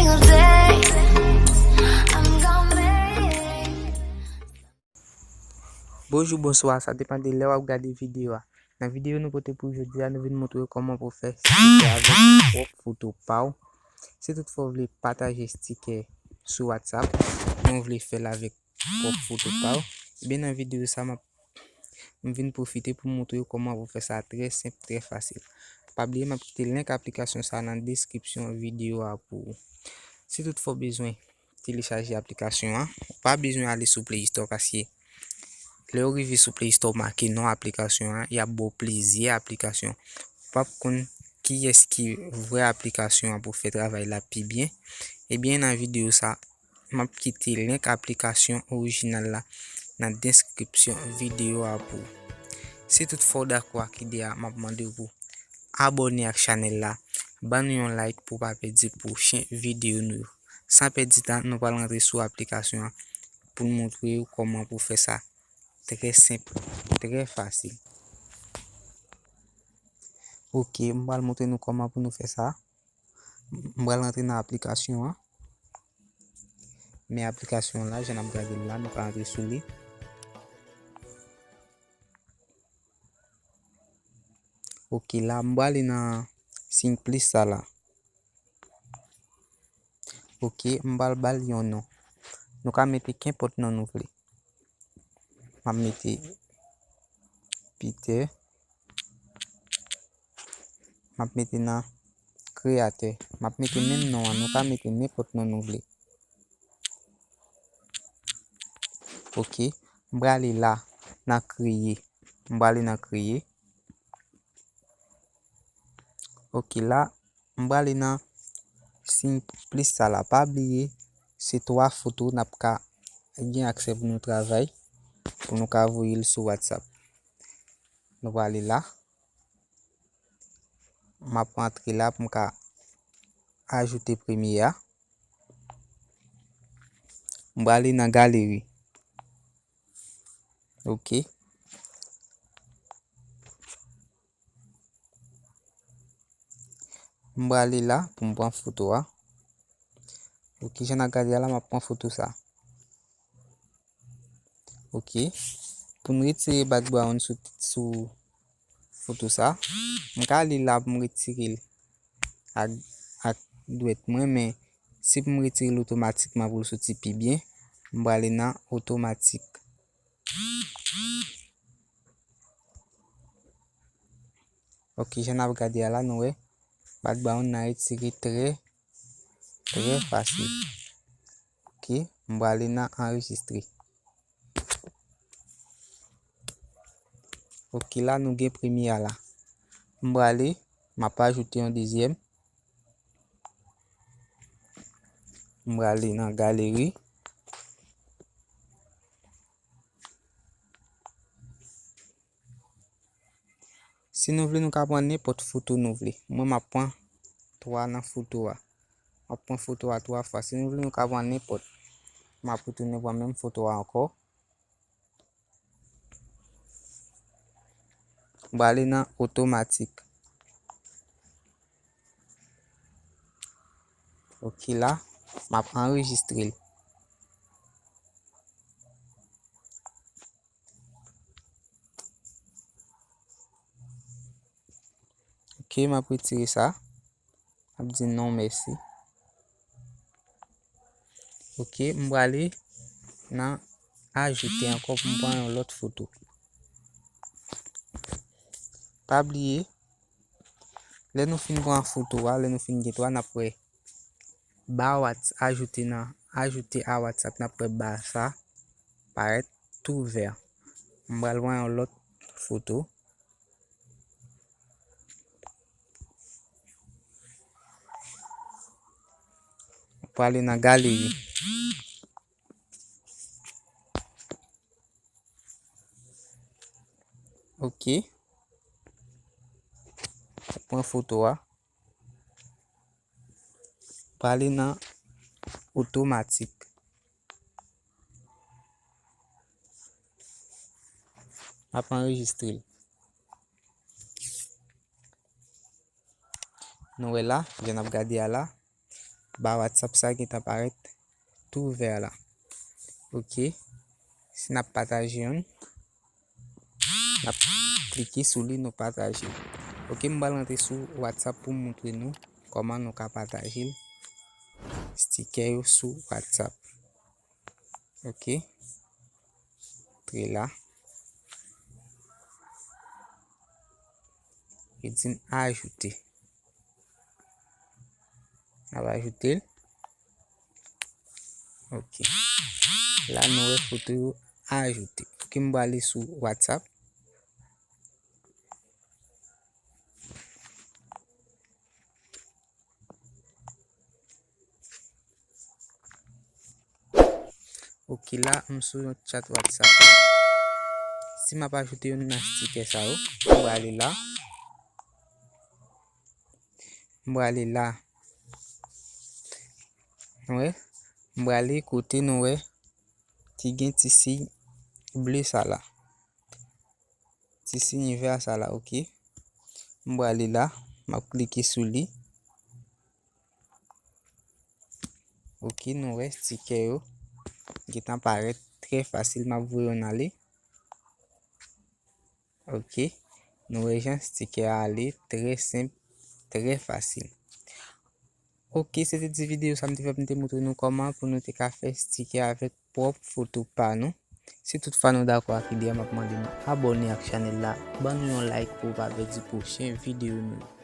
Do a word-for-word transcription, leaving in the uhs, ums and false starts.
Bonjou, bonswa, sa depann de lè w ap gade videyo a. Nan videyo nou pote pou jodi a, nou vin montre w kòman pou fè stikè avèk pwòp foto pa w. Si toutfwa w vle pataje stikè sou WhatsApp, men w vle fè l avèk pwòp foto pa w, ebyen nan videyo sa, m ap, m vin pwofite pou montre w kòman pou fè sa trè senp, trè fasil. Pa bliye, m ap kite link aplikasyon sa nan deskripsyon videyo a pou ou. Si toutfwa w bezwen telechaje aplikasyon an, ou pa bezwen ale sou Play Store, paske lè w rive sou Play Store, make non aplikasyon an, y ap ba w plizyè aplikasyon. Ou p ap konn kiyès ki vrè aplikasyon an pou fè travay la pi byen. Ebyen, nan videyo sa, m ap kite link aplikasyon orijinal la nan deskripsyon videyo a pou ou. Si toutfwa w dakò ak ide a, m ap mande w pou abòne ak chanèl la, ban nou yon like pou w pa pèdi pwochen videyo nou yo. San pèdi tan, nou pral rantre sou aplikasyon an pou n montre w kòman pou fè sa trè senp, trè fasil. Ok, m pral montre nou kòman pou nou fè sa. M pral rantre nan aplikasyon an. Men aplikasyon an la, jan n ap gade l la, nou ka rantre sou li. Ok, la, m prale nan siy plis sa la. Ok, m pral ba l yon non. Nou ka mete kenpòt non nou vle. M ap mete Peter. M ap mete nan kreyatè. M ap mete menm non an. Nou ka mete nenpòt non nou vle. Ok. M prale la nan kreye. M prale nan kreye. Ok, la, m prale nan siy plis sa la. Pa bliye, se twa foto n ap ka gen aksè pou nou travay, pou nou ka voye l sou WhatsApp. Nou prale la. M ap rantre la pou m ka ajoute premye a. M prale nan galeri. Ok. M prale la pou m pran foto a. Ok, jan n ap gade a la, m ap pran foto sa. Ok. Pou n retire background sou, sou foto sa, m ka ale la pou m retire l ak, ak dwèt mwen, men si pou m retire l otomatikman pou l soti pi byen, m prale nan otomatik. Ok, jan n ap gade a la, nou wè, background nan retire trè, trè fasil. Ok, m prale nan anrejistre. Ok, la nou gen premye a la. M prale, m ap ajoute yon dezyèm. M prale nan galeri. Si nou vle, nou ka pran nenpòt foto nou vle. Mwen, m ap pran twa nan foto a. M ap pran foto a twa fwa. Si nou vle, nou ka pran nenpòt. M ap retounen pran menm foto a ankò. M prale nan otomatik. Ok, la, m ap anrejistre l. Ok, m ap retire sa. M ap di non, mèsi. Ok, m prale nan ajoute ankò pou m pran yon lòt foto. Pa bliye, lè nou fin pran foto a, lè nou fin gen twa, n ap wè ba Whats-, ajoute nan, ajoute a WhatsApp, n ap wè ba sa parèt tou vè. M pral pran yon lòt foto. Prale nan galeri. Ok. Pran foto a. Prale nan otomatik. M ap anrejistre l. Nou wè la, jan n ap gade a la. ba WhatsApp sa gentan parèt tou vè la. Ok. Si n ap pataje youn, n ap klike sou li, nou pataje. Ok, m pral rantre sou WhatsApp pou m montre nou kòman nou ka pataje sticker yo sou WhatsApp. Ok. Antre la. Li di n ajoute. N ap ajoute l. Ok. La, nou wè foto yo ajoute. Ok, m prale sou WhatsApp. Ok, la, m sou yon chat WhatsApp. Si m ap ajoute youn nan sticker sa yo, m prale la. M prale la. Nou wè? M prale kote nou wè ki gen ti siy ble sa la. Ti siy vè sa la, ok. M prale la, m ap klike sou li. Ok, nou wè sticker yo gentan parèt trè fasil. M ap voye youn ale. Ok, nou wè jan sticker a ale, trè senp, trè fasil. Ok, se te ti videyo sa m te fè pou m te montre nou kòman pou nou te ka fè sticker avèk pwòp foto pa nou. Si tout fwa nou dakò ak ide a, m ap mande nou abòne ak chanèl la, ban nou yon like pou w pa pèdi pwochen videyo nou yo.